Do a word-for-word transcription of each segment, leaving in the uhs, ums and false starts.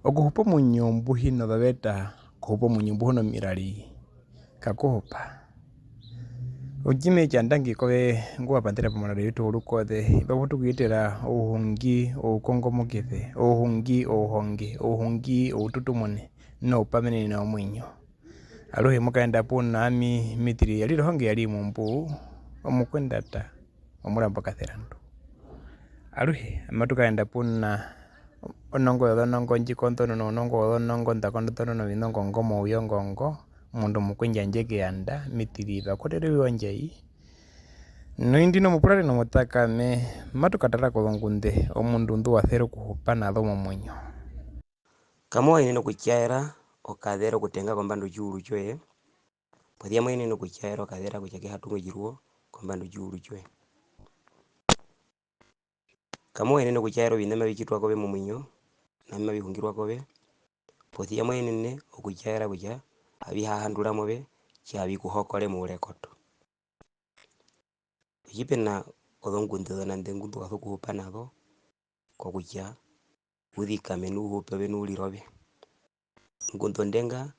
Okuhupa omuinyo mbu hi na ozoveta, okuhupa omuinyo mbu hi na omirari, kakuhupa. Otjimwe tja ndangi kove ngu wa panḓera pomurari wetu worukoze, imba mbu tu ku yetera ouhungi, oukongomokise, ouhungi, ouhonge, ouhungi, oututumune, noupamenene womuinyo. Aruhe mo kaenda puna ami, Mitiri ya rire ohonge ya ri mumbu, omukwendata, omurambo kaserandu. Aruhe, matu kaenda puna onongo yozonongo, ndji konḓonona ounongo wozonongo, nda konḓonona ovinongo ngo mouyongo ngo, omundu omukwendjandje keyanda, Mitiri va korere wondjai. Noindi nomupurare nomutakame, matu katara kozongunde, omundu ndu wa sere okuhupa nazo momuinyo. Kamu yenene okutjaera okazera okutenga kombanda yotjiuru tjoye. Posi ya mo yenene okutjaera okazera kutja ke ha tungu otjiruwo kombanda yotjiuru tjoye. Kamu yenene okutjaera oviṋa mbi mavi tjitwa kove momuinyo, na mbi mavi hungirwa kove. Posi ya mo yenene okutjaera kutja avi ha handura move, tji avi ku hokore mourekoto. Otji pe na ozongunde zonanḓengu ndu wa sokuhupa nazo, kokutja u zikame nu u hupe ove nu u rire ove. Ongunde ondenga,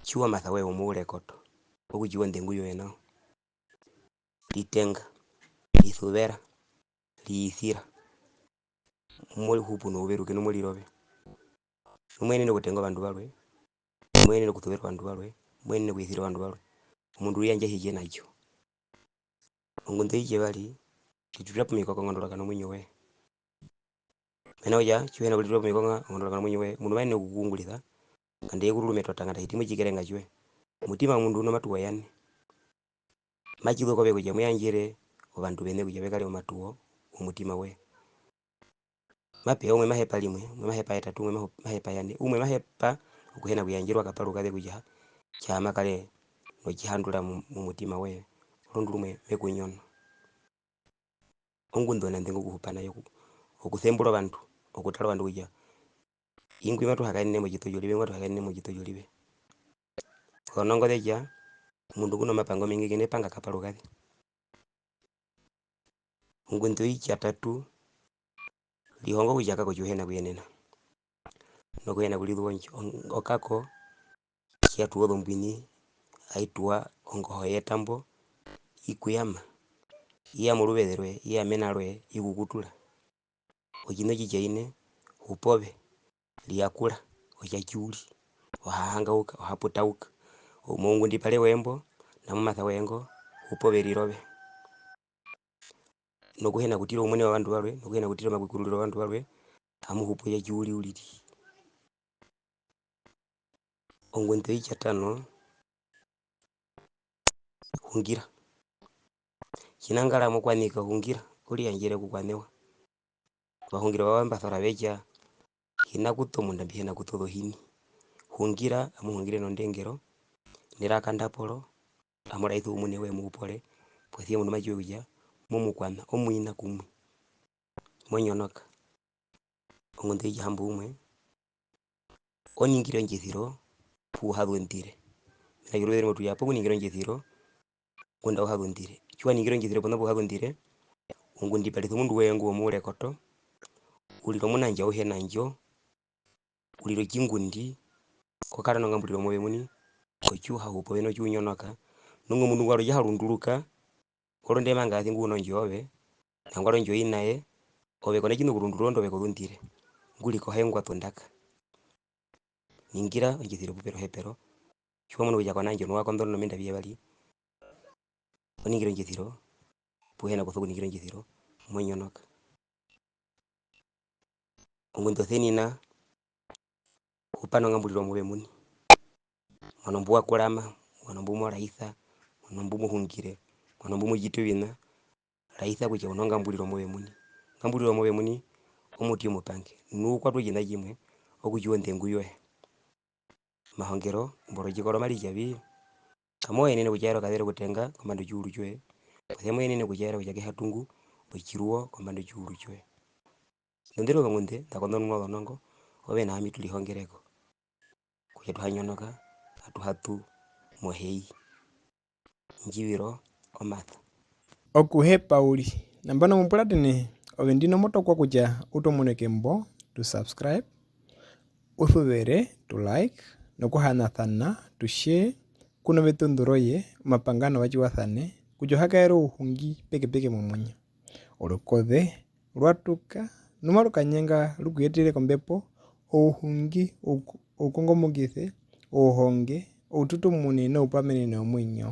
tjiwa omasa woye womourekoto, okutjiwa onḓengu yoye nao. Ritenga, risuvera, riisira. Mo hupu nouveruke nu mo rire ove. Nu mo yenene okutenga ovandu varwe, mo yenene okusuvera ovandu varwe, mo yenene okuisira ovandu varwe. Omundu u riyandja hi tje na tjo. Ongunde oitjavari, ritutira pomikoka ongondoroka nomuinyo woye. Mena rokutja, tji u hi na kuritira pomikoka ongondoroka nomuinyo woye, omundu ma yenene okukuungurisa, nganda eye kururu metotanga, ta hiti motjikerenga tjoye. Omutima womundu u nomatuwo yane. Matji zu kove kutja mo yandjere ovandu veṋe kutja ve kare omatuwo womutima woye. Mape ya umwe ma hepa rimwe, umwe ma hepa yetatu, umwe ma hu-, ma hepa yane, umwe ma hepa okuhina kuyandjerwa kaparukaze kutja tjaa ma kare notjihandura mu-, mumutima woye, orondu rumwe me ku nyono. Ongunde onanḓengu okuhupa na yo, oku-, okusembura ovandu, okutara ovandu kutja ingwi matu hakaenene motjito tjorive, ingwi matu hakaenene motjito tjorive. Ozonongo ze tja, omundu ngu nomapanga omengi ke na epanga kaparukaze. Ongunde oitjatatu, rihonga okutja kako tji u hi na kuyenena, nokuhina kurizuva ondjo-, on-, okako tji ya tuwa ozombwini, ai tuwa ongoho yetambo, i ku yama, i ya moruveze rwoye, i ya mena roye, i ku kutura. Otjiṋa otjitjaine, hupa ove, riyakura, otja tji u ri, o ha hangauka, o ha putauka. Moungundipare woye mbo, na momasa woye ngo, hupa ove, rira ove. Nokuhina kutira oumune wovandu varwe, nokuhina kutira omakukururiro wovandu varwe, amu hupu otja tji u ri uriri. Ongunde oitjatano, hungira. Tjinangara mokwanika, hungira, u riyandjere okukwanewa. Ovahungire vOvambasora ve tja, hi na kuṱa omunda mbi hi na kuṱa ozohini. Hungira, amu hungire nondengero, neraka ndaporo, amu raisa oumune woye moupore, posi ya omundu ma tjiwe kutja mo mu kwana, omuina kumwe. Mo nyonoka. Ongunde oitjahamboumwe, o ningire ondjesiro pu u ha zundire. Mena rokutja oruveze rumwe tu ya pokuningire ondjesiro ngunda au ha zundire. Tji wa ningire ondjesiro pona pu u ha zundire, u ngundiparisa omundu woye ngo womourekoto, u rira omunandjo au hi na ndjo, u rira otjingundi, ko kara nongamburiro move omuini, otji u ha hupu ove notji u nyonoka, nu ingo omundu ngwarwe otja ha runduruka, orondu manga a zi ngu u nondjo yoye, nangwari ondjo i na ye, ove ko na tjiṋa okurundurura orondu ove ko zundire, ngu ri kohe ngwa tundaka. Ningira ondjesiro pu pe ri ohepero, tji wa munu kutja ko na ndjo nu wa konḓonona ominda avihe vivari, o ningire ondjesiro pu u hi na kusokuningira ondjesiro, mo nyonoka. Ongunde osenina, hupa nongamburiro move omuini. Omuano mbu wa kurama, omuano mbu mo raisa, omuano mbu mo hungire, omuano mbu mo tjiti oviṋa, raisa kutja u nongamburiro move omuini. Ongamburiro move omuini omuti omupange. Nu u kwata otjiṋa tjimwe okutjiwa ondengu yoye. Omahongero, embo rotjikoro mari tja vi, kamo yenene okutjaera okazera okutenga kombanda yotjiuru tjoye, posi ya mo yenene okutjaera kutja ke ha tungu otjiruwo kombanda yotjiuru tjoye. Nḓe ri ozongunde nḓa konḓononwa ozonongo, ove na ami tu rihongere ko. Kutja tu ha nyonoka, atu ha ṱu mohei. Ndjiviro omasa. Okuhepa uriri. Nambano mo puratene, ove ndino mo tokwa kutja u tomuneke mbo, tu subscribe, U suvere tu like nokuhanasana tu share ku na vetundu roye, omapanga novatjiwasane kutja u ha kaere ouhungi pekepeke momuinyo. Orukoze rwa tuka, nu maru kanyenga ru ku yetere kombepo, ouhungi, ouku-, oukongomokise, ouhonge, oututumune noupamenene womuinyo.